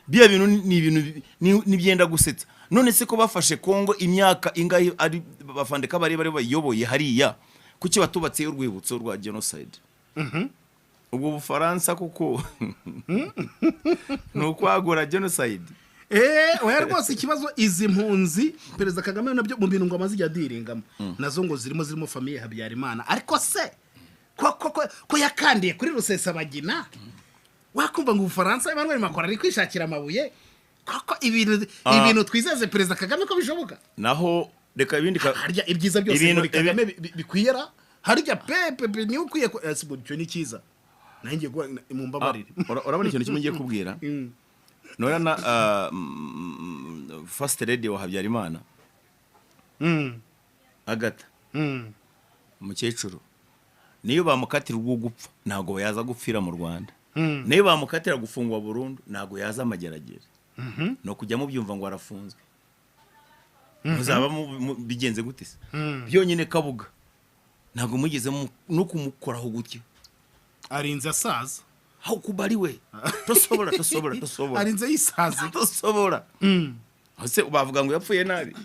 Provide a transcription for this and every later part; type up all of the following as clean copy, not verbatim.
Biriya bintu ni ibintu nibyenda gusetsa. None se ko bafashe Kongo imyaka ingahe, ari bafandika bari bayiyoboye hariya, kuki batubatseyo urwibutso rwa genocide? Ubwo Bufaransa kuko ni ukwagura genocide. Oya rwose, ikibazo izi mpunzi Perezida Kagame nabyo mu bintu ngo amaze igihe adiringamo nazo ngo zirimo famille Habyarimana. Ariko se ko yakandiye kuri Rusesabagina, wakumva ngo Ubufaransa, Emmanuel Macron ari kwishakira amabuye koko? Ibintu ibintu twizeze Perezida Kagame ko bishoboka? Naho reka ibindi Harya ibyiza byose muri Kagame bikwira harya pepe pe niwe ukwiye si icyo ni cyiza, nanjye mumbabarire. Urabona ikintu kimwe ngiye kubwira. Nora na first lady wa Habyarimana, Agata, umukecuru, niyo bamukatira urwo gupfa ntabwo yaza gupfira mu Rwanda. Niyo bamukatira gufungwa burundu ntabwo yaza amageragere. Ni ukujya mubyumva ngo arafunzwe, muzaba bigenze gute se? Byonyine Kabuga ntabwo mugeze no kumukoraho gutya. Arinze asaza. Aho kubariwe tosobora, tosobora, tosobora. Arinze yisaze. Tosobora. Ese bavuga ngo yapfuye nabi?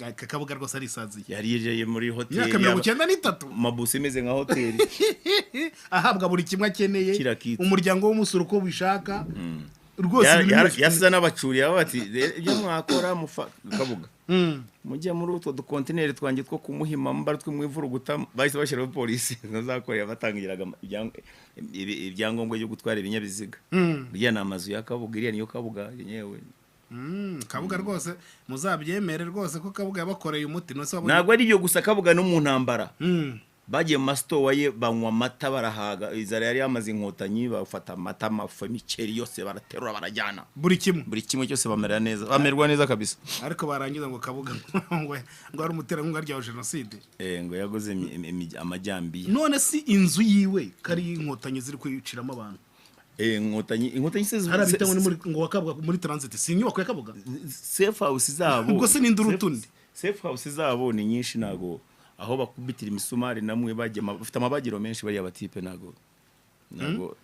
Aka Kabuga rwose arisaziye. Yari muri hoteli. Imyaka 93. Mabusi imeze nka hoteli. Ahabwa buri kimwe akeneye. Kira kitu. Umuryango w'umusoro uko wishaka rwose, ibintu byose. Yasize n'abacuriye aho bati: "Ibyo mwakora mufa Kabuga, mujye muri utwo dukontineri twanjye two kumuhima mba twimwivuruguta." Bahise bashyiraho polisi nazakorera, batangiraga ibyangombwa byo gutwara ibinyabiziga. Iriya ni amazu ya Kabuga, iriya niyo Kabuga yewe. Kabuga rwose muzabyemere rwose ko Kabuga yabakoreye umuti none se Ntabwo ari ibyo gusa, Kabuga no mu ntambara bagiye mu masitowa ye, banywa amata barahaga. Inzara yari yamaze inkotanyi, bafata amata, amafu, imiceri yose baraterura barajyana. Buri kimwe. Buri kimwe cyose, bamera neza, bamerwa neza kabisa. Ariko barangiza ngo Kabuga ngo ari umuterankunga rya jenoside. Ngo yaguze amajyambiya. None si inzu yiwe kari inkotanyi ziri kwiciramo abantu? Inkotanyi se Hari abita ngo ni muri ngo wa Kabuga muri transit, si inyubako ya Kabuga? Safe house zabo. Ubwo se ni Ndurutundi? Safe house zabo ni nyinshi, ntago aho bakubitira imisumari namwe bajya bafite amabagiro menshi bariya batipe, ntago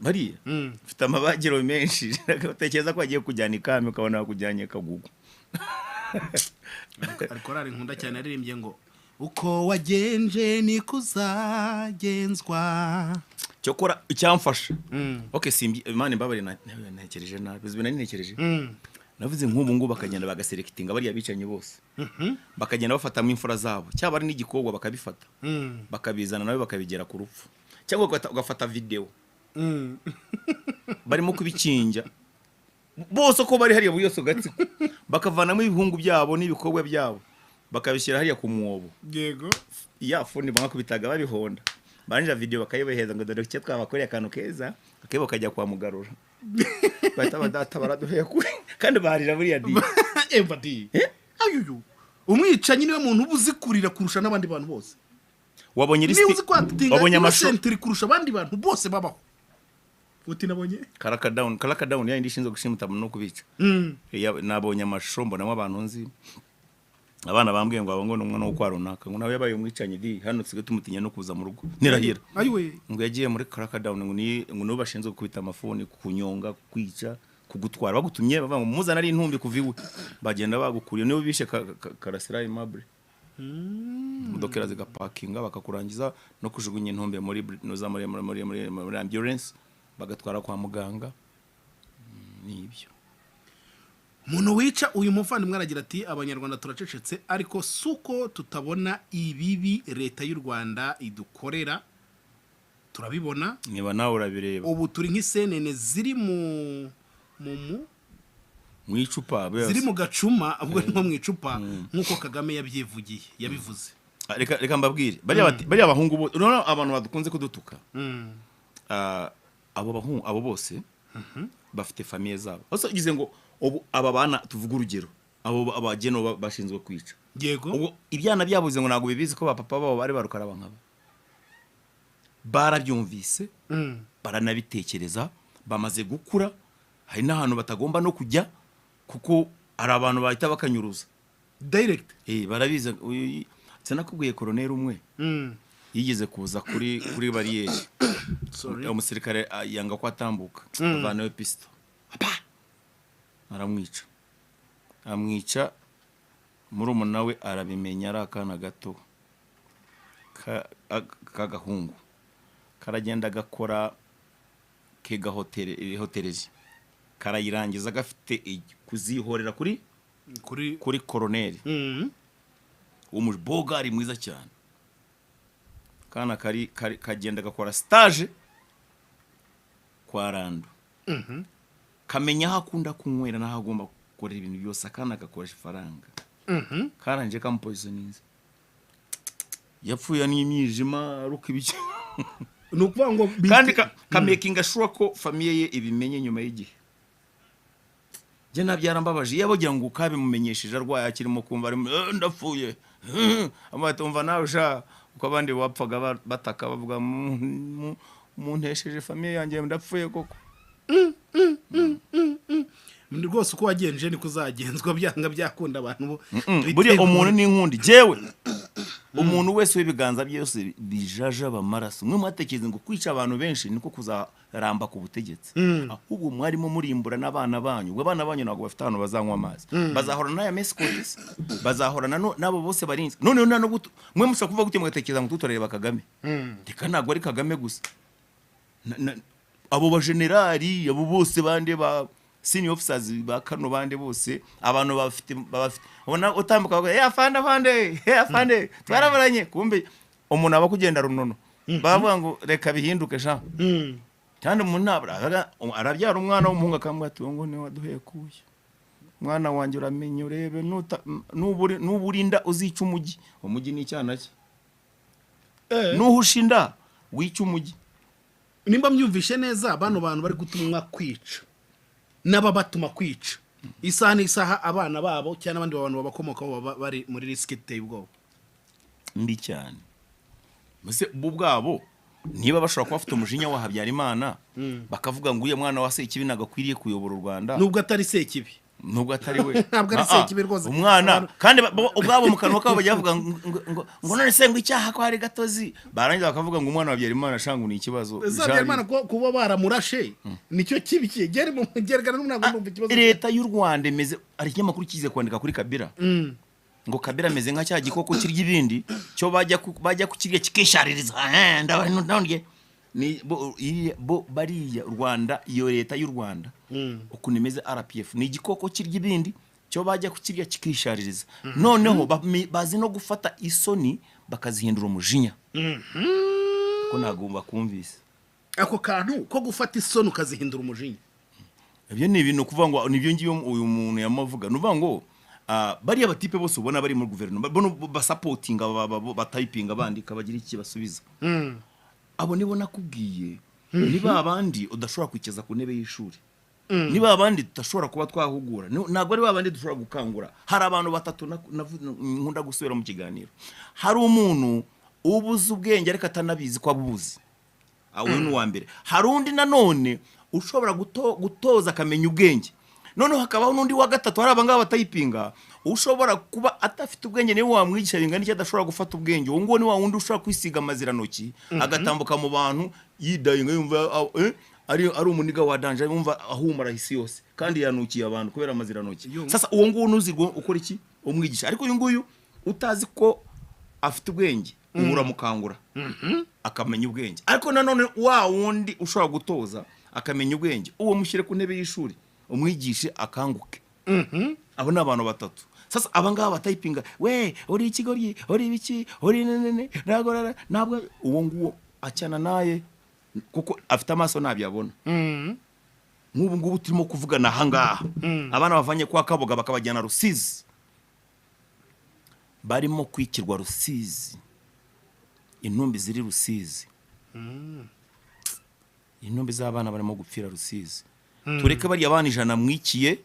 bariya bafite amabagiro menshi. Utekereza ko bagiye kujyana ikami, ukabona bakujyanye Kagugu. Ariko korari nkunda cyane yaririmbye ngo uko wagenje niko uzagenzwa. Cyokora icyamfasha, okay, simbi Imana imbabare, ntekereje nabi, uzi nari ntekereje, navuze nk'ubu ngubu bakagenda bagaselectinga bariya bicanyi bose, bakagenda bafatamo imfura zabo, cyaba ari n'igikobwa bakabifata, bakabizana nawe bakabigera ku rupfu, cyangwa ugafata video barimo kubikinja bose uko bari hariya muri yose gatsiko, bakavanamo ibihungu byabo n'ibikorwa byabo, bakabishyira hariya ku mwobo. Ya funi bakubitaga babihonda, barangiza video bakayibohereza ngo dore icyo twabakoreye, akantu keza akebo kajya kwa Mugarura, bahita badata baraduheye kure kandi barira buriya di. Emva di ayuyu, umwicanyi niwe muntu uba uzi kurira kurusha n'abandi bantu bose. Wabonye Niwe lisiti? uzi kwactinga. Wabonye amashusho? Innocent kurusha abandi bantu bose babaho. Uti nabonye? Crackdown, crackdown yindi ishinzwe gushimuta no kubica. Nabonye amashusho, mbonamo abantu nzi, abana bambwiye ngo abo ngo ni umwana wo kwa runaka, ngo nawe yabaye umwicanyi di, hano tusigaye tumutinya no kuza mu rugo, nirahira. Ayiwe! Ngo yagiye muri crackdown, ngo nibo bashinzwe gukubita amafuni, kunyonga, kwica, kugutwara bagutumye, bavuga ngo muzana ari intumbi kuva iwe, bagenda bagukuriye. Nibo bishe Karasira Aimable. Imodoka iraza igapakinga, bakakurangiza no kujugunya intumbi muri noza muri ambulance, bagatwara kwa muganga. Ni ibyo. Umuntu wica uyu muvandimwe aragira ati: "Abanyarwanda turacecetse, ariko si uko tutabona ibibi leta y'u Rwanda idukorera, turabibona." Niba nawe urabireba. Ubu turi nk'isenene ziri mu Mu icupa. Ziri mu gacuma, ubwo ni nko mu icupa, nk'uko Kagame yabyivugiye, yabivuze. Ah, reka mbabwire, bariya bahungu bo, urabona abantu badukunze kudutuka. Ah, abo bahungu abo bose bafite famille zabo. Ose ugize ngo ubu aba bana, tuvuge urugero, abo abageno bashinzwe kwica, ubwo ibyana byabuze ngo ntabwo bibizi ko ba papa babo bari barukaraba nkaba? Barabyumvise, baranabitekereza, bamaze gukura. Hari n'ahantu batagomba no kujya kuko hari abantu bahita bakanyuruza. Direct. Barabizi. Sinakubwiye koroneri umwe yigeze kuza kuri bariyeri? Sorry. Umusirikare, ah, yanga ko atambuka, avanayo pisito. Apa! Aramwica, amwica murumuna we arabimenya, ari akana gato k'agahungu, karagenda gakora kiga hôtellerie, karayirangiza gafite kuzihorera kuri Kuri kuri koroneri w'umubogari mwiza cyane. Kana kari kagenda gakora stage kwa Rando, kamenya aho akunda kunywera n'aho agomba gukorera ibintu byose. Akana gakoresha ifaranga, karangije kamupoisoninze, yapfuye n'imyijima aruka ibiki. Ni ukuvuga ngo Kandi kamakinga sure ko famille ye ibimenye nyuma y'igihe. Njye nabyarambabaje iyo bagira ngo kabimumenyesheje arwaye, akirimo kumva arimo: "Eh, ndapfuye." Amahita umva nawe sha uko abandi bapfaga bataka bavuga: "Muntesheje famille yanjye, ndapfuye koko." Ni rwose uko wagenje niko uzagenzwa, byanga byakunda abantu bo Buriya umuntu ni inkundi. Jewe umuntu wese w'ibiganza byose bijajaba amaraso, mwe mwatekereza ngo kwica abantu benshi niko kuzaramba ku butegetsi, ahubwo mwarimo murimbura n'abana banyu. Ubwo abana banyu ntabwo bafite ahantu bazanywa amazi, bazahorana n'aya mesikotis, bazahorana n'abo bose barinze. Noneho nta no mwe mushobora kuvuga gutya mugatekereza ngo tuturareba Kagame. Reka, ntabwo ari Kagame gusa. Abo bajenerali, abo bose bande ba senior officers ba kano bande bose, abantu bafite ubona utambuka bavuga: "Eh, afande, afande, eh, afande, twarabaranye." Kumbe umuntu aba kugenda runono, bavuga ngo reka bihinduke sha. Kandi umuntu ntabwo arabyara umwana w'umuhungu, akamubwira ati: "Ngo niwe waduhekuye, mwana wanjye, uramenye urebe nuburinda uzica umujyi." Umujyi ni icyana cye. Nuhusha inda wica umujyi. Nimba mbyumvishe neza, bano bantu bari gutumwa kwica n'ababatuma kwica, isaha n'isaha abana babo cyangwa n'abandi bantu babakomokaho baba bari muri risque iteye ubwoba. Mbi cyane. Mbese bo ubwabo niba bashobora kuba bafite umujinya wa Habyarimana, bakavuga ngo uriya mwana wa Sekibi ntabwo akwiriye kuyobora u Rwanda. Nubwo atari Sekibi. Nubwo atari we. Ntabwo ari Sekibi rwose. Umwana kandi ubwabo mu kanwa kabo bajya bavuga ngo none se ngo icyaha ko hari gatozi, barangiza bakavuga ngo umwana wa Habyarimana shangu ni ikibazo. Ese Habyarimana kuba baramurashe nicyo kibi cye? Geri mu gerekana n'umwana numva ikibazo. Leta y'u Rwanda imeze, hari ikinyamakuru kize kwandika kuri Kabila ngo Kabila ameze nka cya gikoko kirya ibindi, cyo bajya kukirya kikishaririza. Eh, ndabona ni bo, bo bariya Rwanda, iyo leta y'u Rwanda ukuntu imeze, RPF ni igikoko kirya ibindi, cyo bajya kukirya kikishaririza. Noneho bazi no gufata isoni bakazihindura umujinya, ko ntabwo bakumvise. Ako kantu ko gufata isoni ukazihindura umujinya. Ibyo ni ibintu kuvuga ngo nibyo ngiyo uyu muntu yamavuga. Ni ukuvuga ngo bariya batipe bose ubona bari muri guverinoma, bono basapotinga, batayipinga, bandika, bagira iki basubiza, abo nibo nakubwiye, ni ba bandi udashobora kwicaza ku ntebe y'ishuri, ni ba bandi tudashobora kuba twahugura, ntabwo ari ba bandi dushobora gukangura. Hari abantu batatu nkunda gusubira mu kiganiro. Hari umuntu ubuze ubwenge ariko atanabizi ko abubuze, uyu ni uwa mbere. Hari undi nanone ushobora gutoza akamenya ubwenge. Noneho hakabaho n'undi wa gatatu, hari abangaba batayipinga, ushobora kuba adafite ubwenge, niwe wamwigisha bingana icyo adashobora gufata ubwenge. Uwo nguwo ni wa wundi ushobora kwisiga amazirantoki, agatambuka mu bantu yidayinga, yumva ari umuniga wa danger, yumva ahumura isi yose kandi yanukiye abantu kubera amazirantoki. Sasa uwo nguwo ntuzirwe ukora iki umwigisha. Ariko uyu nguyu utazi ko afite ubwenge, ubu uramukangura akamenya ubwenge. Ariko nanone wa wundi ushobora gutoza akamenya ubwenge, uwo mushyire ku ntebe y'ishuri umwigishe akanguke. Abo ni abantu batatu. Sasa aba ngaba batayipinga: "We uri ikigoryi, uri ibiki, uri nenene," ntabwo ntabwo uwo nguwo acyana naye, kuko afite amaso ntabyo abona. Nk'ubu ngubu turimo kuvugana aha ngaha, abana bavanye kwa Kabuga bakabajyana Rusizi, barimo kwikirwa Rusizi, intumbi ziri Rusizi, intumbi z'abana barimo gupfira Rusizi. Tureke bariya bana 100 mwikiye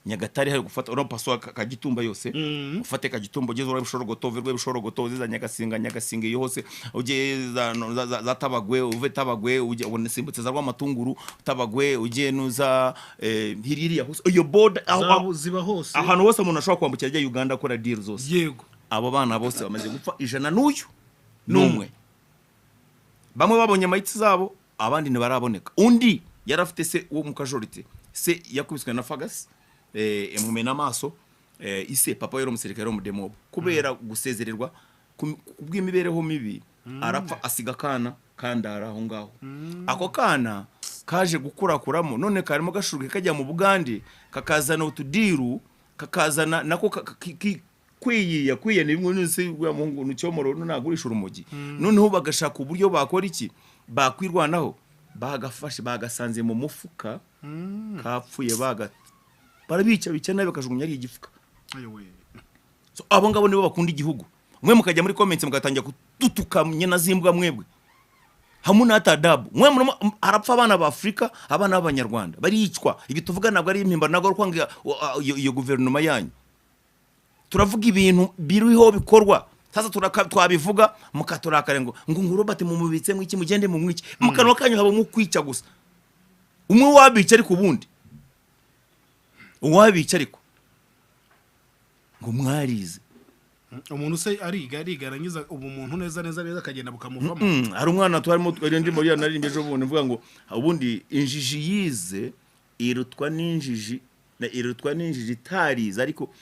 Nyagatare, hari gufata uriya paso Kagitumba yose, ufate Kagitumba ugeze uriya Bishorogoto, uve Rwebishorogoto uze za Nyagasinga, Nyagasinga iyo hose ujye za Tabagwe, uve Tabagwe ujye ubone simbutse za Rwamatunguru, Tabagwe ujye nuza hiririya hose iyo border Ziba hose. Ahantu hose umuntu ashobora kwambukira ajya Uganda akora deal zose. Abo bana bose bamaze gupfa 101, bamwe babonye amayitsi zabo, abandi ntibaraboneka. Undi yari afite se wo mu kajorite. Se yakubiswe na Fagas, imumena amaso. Ise papa yari umusirikare wo mu demob, kubera gusezererwa kubw'imibereho mibi arapfa, asiga akana kandara aho ngaho. Ako kana kaje gukurakuramo, none karimo gashuruke kajya mu Bugande, kakazana utudiru, kakazana nako kwiyiya kwiya ni bimwe nse wa muhungu nucyomoro nagurisha urumogi. Noneho bagashaka uburyo bakora iki, bakwirwanaho. Bagafashe bagasanze mu mufuka kapfuye, baga barabica bica nabi, bakajugunya ari igifuka. Ayowe. So, abo ngabo nibo bakunda igihugu. Mwe mukajya muri comments mugatangira kututuka nyina zimbwa mwebwe, hamwe n'atadabu mwe murimo. Harapfa abana ba Afurika, abana b'Abanyarwanda baricwa. Ibi tuvuga ntabwo ari impimbano, ntabwo ari kwanga iyo guverinoma yanyu. Turavuga ibintu biriho bikorwa. Sasa twabivuga mukaturakare ngo Robert mumubitse mwiki, mugende mu mwiki, mu kanwa kanyu haba mu kwica gusa. Umwe wabica, ariko ubundi uwabica, ariko ngo mwarize. Umuntu se ariga ariga, arangiza ubumuntu neza neza neza, akagenda bukamuvamo. Hari umwana twarimo twari ndimo ya naririmbye ejo bundi mvuga ngo ubundi injiji yize irutwa n'injiji irutwa n'injiji itarize, ariko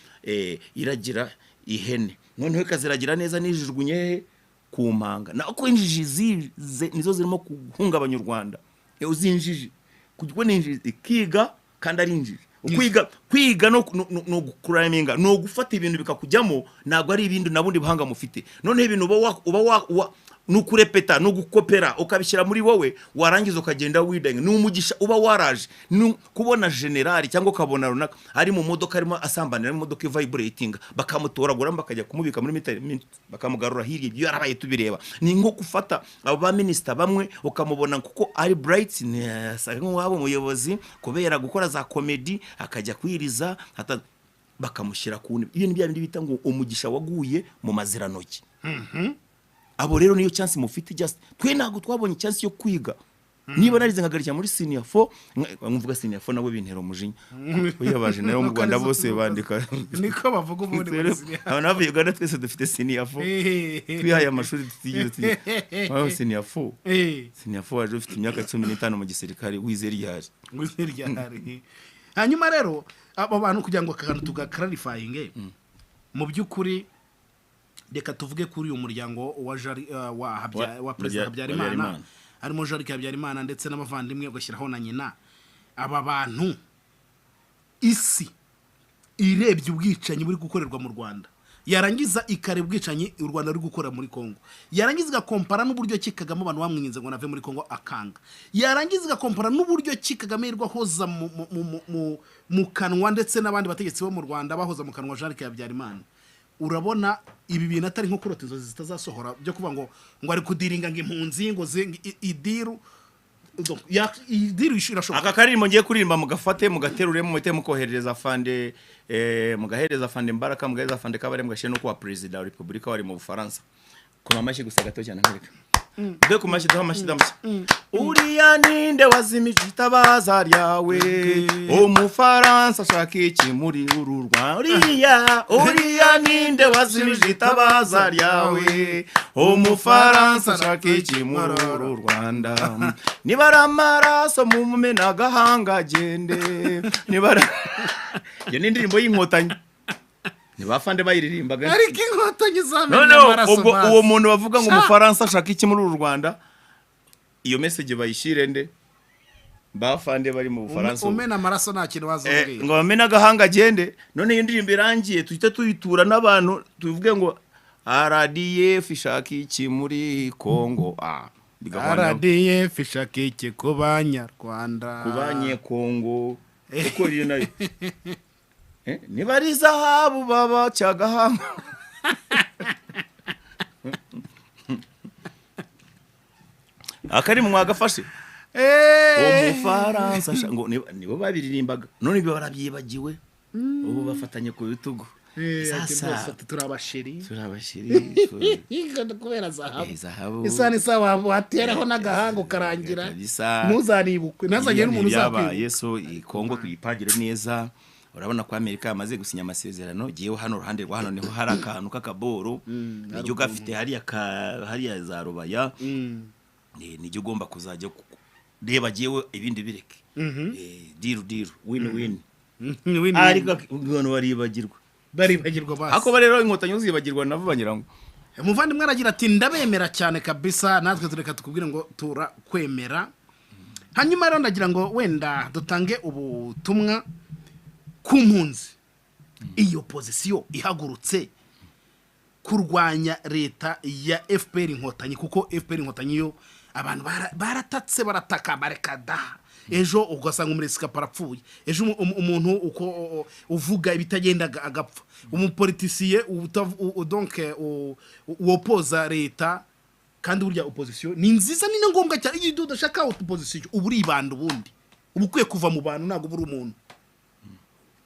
iragira ihene, noneho ikaziragira neza, n'ijijugunye he ku manga. Nako injiji zize nizo zirimo guhungabanya u Rwanda. Uzi injiji kuko ni injiji ikiga kandi ari injiji. Kwiga no gukuraminga no gufata ibintu bikakujyamo, ntabwo ari ibindi na bundi buhanga mufite. Noneho ibintu uba ni ukurepeta no gukopera, ukabishyira muri wowe, warangiza ukagenda widanya. Ni umugisha uba waraje. Ni kubona generali cyangwa ukabona runaka ari mu modoka, arimo asambanira mu modoka vibrating, bakamutoragura, bakajya kumubika muri mitari, bakamugarura hirya. Ibyo yarabaye tubireba. Ni nko gufata abo ba minisita bamwe, ukamubona kuko ari bright, asa nk'uwaba umuyobozi kubera gukora za comedy, akajya kwiriza bakamushyira ku ntebe. Iyo ni bya bindi bita ngo umugisha waguye mu mazirantoki. Abo rero niyo chance mufite. Just twe ntabwo twabonye chance yo kwiga. Niba narize nkagarukira muri senior 4, nkuvuga senior 4 nabo bintera umujinya. Uyabaje nayo mu Rwanda bose bandika Niko bavuga ubundi muri senior. Abantu bavuye Uganda twese dufite senior 4, twihaye amashuri tutigeze tugira aho senior 4. Senior 4 waje ufite imyaka 15 mu gisirikare, wize ryari? Wize ryari? Hanyuma rero abo bantu, kugira ngo aka kantu tugakararifayinge mu by'ukuri, reka tuvuge kuri uyu muryango wa Jari, wa perezida Habyarimana, Habyarimana. Harimo Jean Habyarimana ndetse n'abavandimwe, ugashyiraho na nyina. Aba bantu, isi irebye ubwicanyi buri gukorerwa mu Rwanda, yarangiza ikareba ubwicanyi u Rwanda ruri gukora muri Kongo, yarangiza igakompara n'uburyo ki Kagame abantu bamwinze ngo nave muri Kongo akanga, yarangiza igakompara n'uburyo ki Kagame yirirwa ahoza mu kanwa, ndetse n'abandi bategetsi bo mu Rwanda bahoza mu kanwa Jean Luc Habyarimana, urabona ibi bintu atari nko kurota inzozi zitazasohora, byo kuvuga ngo ari kudiringa ngo impunzi ngo idiru. Donc, idiru irashoboka. Aka karirimbo ngiye kuririmba mugafate, mugaterure, muhite mukoherereza afande, mugahereza afande Mbaraga, mugahereza afande Kabare, mugashyira no kuwa perezida wa repubulika wari mu Bufaransa. Kuma amashyi gusa gato cyane nkwereka. Dore ku mashyi, duha amashyi, duha amashyi. Uriya ninde wazimije itabaza ryawe? Umufaransa ashaka iki muri uru Rwanda? Uriya ninde wazimije itabaza ryawe? Umufaransa ashaka iki muri uru Rwanda? Niba ari amaraso mumumena agahanga agende. Niba ari iyo ni indirimbo y'Inkotanyi, ni bafande bayiririmbaga. Ariko Inkotanyi zamennye Noneho amaraso ubwo basi. Uwo muntu bavuga ngo Sha! umufaransa ashaka iki muri uru Rwanda, iyo message bayishyire nde? Bafande bari mu Bufaransa ubu. Umena amaraso nta kintu wazongera. Ngo bamene agahanga agende. None iyo ndirimbo irangiye, tuhite tuyitura n'abantu, tuvuge ngo RDF ishaka iki muri Kongo? Ah, bigahwana. RDF ishaka iki ku Banyarwanda? Ku Banyekongo, kuko iyo nayo niba ari zahabu baba cyagahanga. Akari mu mwagafashe. Umufaransa ngo nibo babiririmbaga, none ibyo barabyibagiwe, ubu bafatanye ku bitugu. Ati Sasa rwose ati turabashiri. Turabashiri Kubera zahabu. Zahabu. Isaha n'isaha wateraho n'agahanga ukarangira. Kabisa. Ntuzanibukwe, ntazagire n'umuntu uzakwibuka. Ibyabaye so iyi Kongo tuyipangire neza. Urabona ko Amerika yamaze gusinya amasezerano. Giyeho hano uruhande rwa hano niho hari akantu k'akaboro, nijyo gafite hariya ka hariya za Rubaya. Nijyo ugomba kuzajya Reba jyewe, ibindi bireke. Deal, deal, win win. Win. Ariko abantu baribagirwa. Baribagirwa basi. Ako rero Inkotanyi uzibagirwa nabo bagira ngo Umuvandimwe aragira ati: "Ndabemera cyane kabisa." Natwe tureka tukubwire ngo turakwemera. Hanyuma rero ndagira ngo wenda dutange ubutumwa ku mpunzi. Iyo opposition ihagurutse kurwanya leta ya FPR Inkotanyi, kuko FPR Inkotanyi yo abantu baratatse, barataka, bareka da. Ejo ugasanga umurescapé arapfuye, ejo umuntu uko uvuga ibitagenda agapfa, umupoliticien donc wopoza leta. Kandi burya opposition ni nziza, ni na ngombwa cyane. Iyo udashaka opposition uba uribanda, ubundi uba ukwiye kuva mu bantu, ntabwo uba uri umuntu.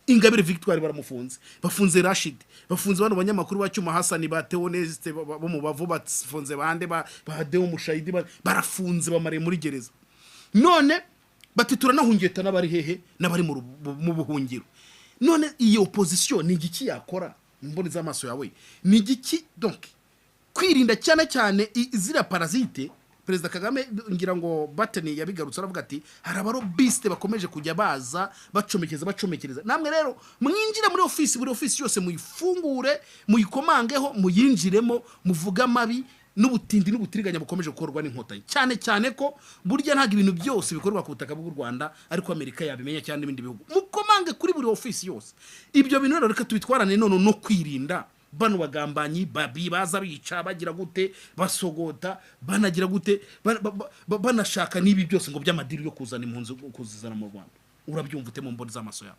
Ingabire Victoire baramufunze, bafunze Rashid, bafunze bano banyamakuru ba Cyuma Hasani, ba Theoneste bo mu Bavu, bafunze bande, ba Deo Mushayidi, barafunze, bamariye muri gereza. None bati turanahungeta n'abari hehe, n'abari mu buhungiro. None iyi opposition ni igiki yakora mu mboni z'amaso yawe? Ni igiki donc kwirinda cyane cyane ziriya parasites? Perezida Kagame, ngira ngo bateni yabigarutse, aravuga ati hari abalobbyistes bakomeje kujya baza bacomekeza, bacomekereza. Namwe rero mwinjire muri ofisi, buri ofisi yose muyifungure, muyikomangeho, muyinjiremo, muvuge amabi n'ubutindi n'ubutiriganya bukomeje gukorwa n'Inkotanyi, cyane cyane ko burya ntabwo ibintu byose bikorwa ku butaka bw'u Rwanda ariko Amerika yabimenya cyangwa n'ibindi bihugu. Mukomange kuri buri ofisi yose. Ibyo bintu rero reka tubitwarane none no kwirinda bano bagambanyi babi baza bica, bagira gute, basogota, banagira gute, banashaka n'ibi byose ngo by'amadeal yo kuzana impunzi, kuzizana mu Rwanda. Urabyumva ute mu mboni z'amaso yawe?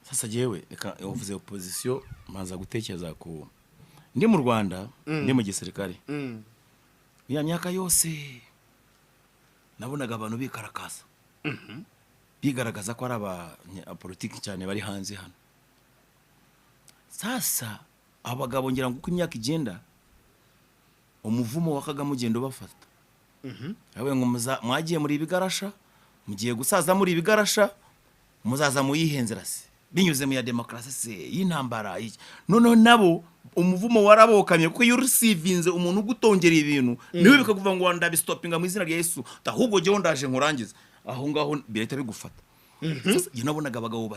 Sasa jewe reka, uvuze opposition, manza gutekereza ku ndi mu Rwanda, ndi mu gisirikare. Ya myaka yose nabonaga abantu bikarakasa, bigaragaza ko ari abanyapolitiki cyane bari hanze hano. Sasa abagabo, ngira ngo uko imyaka igenda, umuvumo wa Kagame ugenda ubafata. Yawe ngo mwagiye muri ibigarasha, mugiye gusaza muri ibigarasha, muzaza muyihenzera se binyuze mu ya demokarasi se y'intambara iki? Noneho nabo umuvumo warabokamye, kuko iyo urusivinze umuntu ugutongera ibintu niwe bikakuvuga ngo ndabistopinga mu izina rya Yesu, ahubwo jyewe ndaje nkurangize aho ngaho, birahita bigufata. Sasa, njye nabonaga abagabo.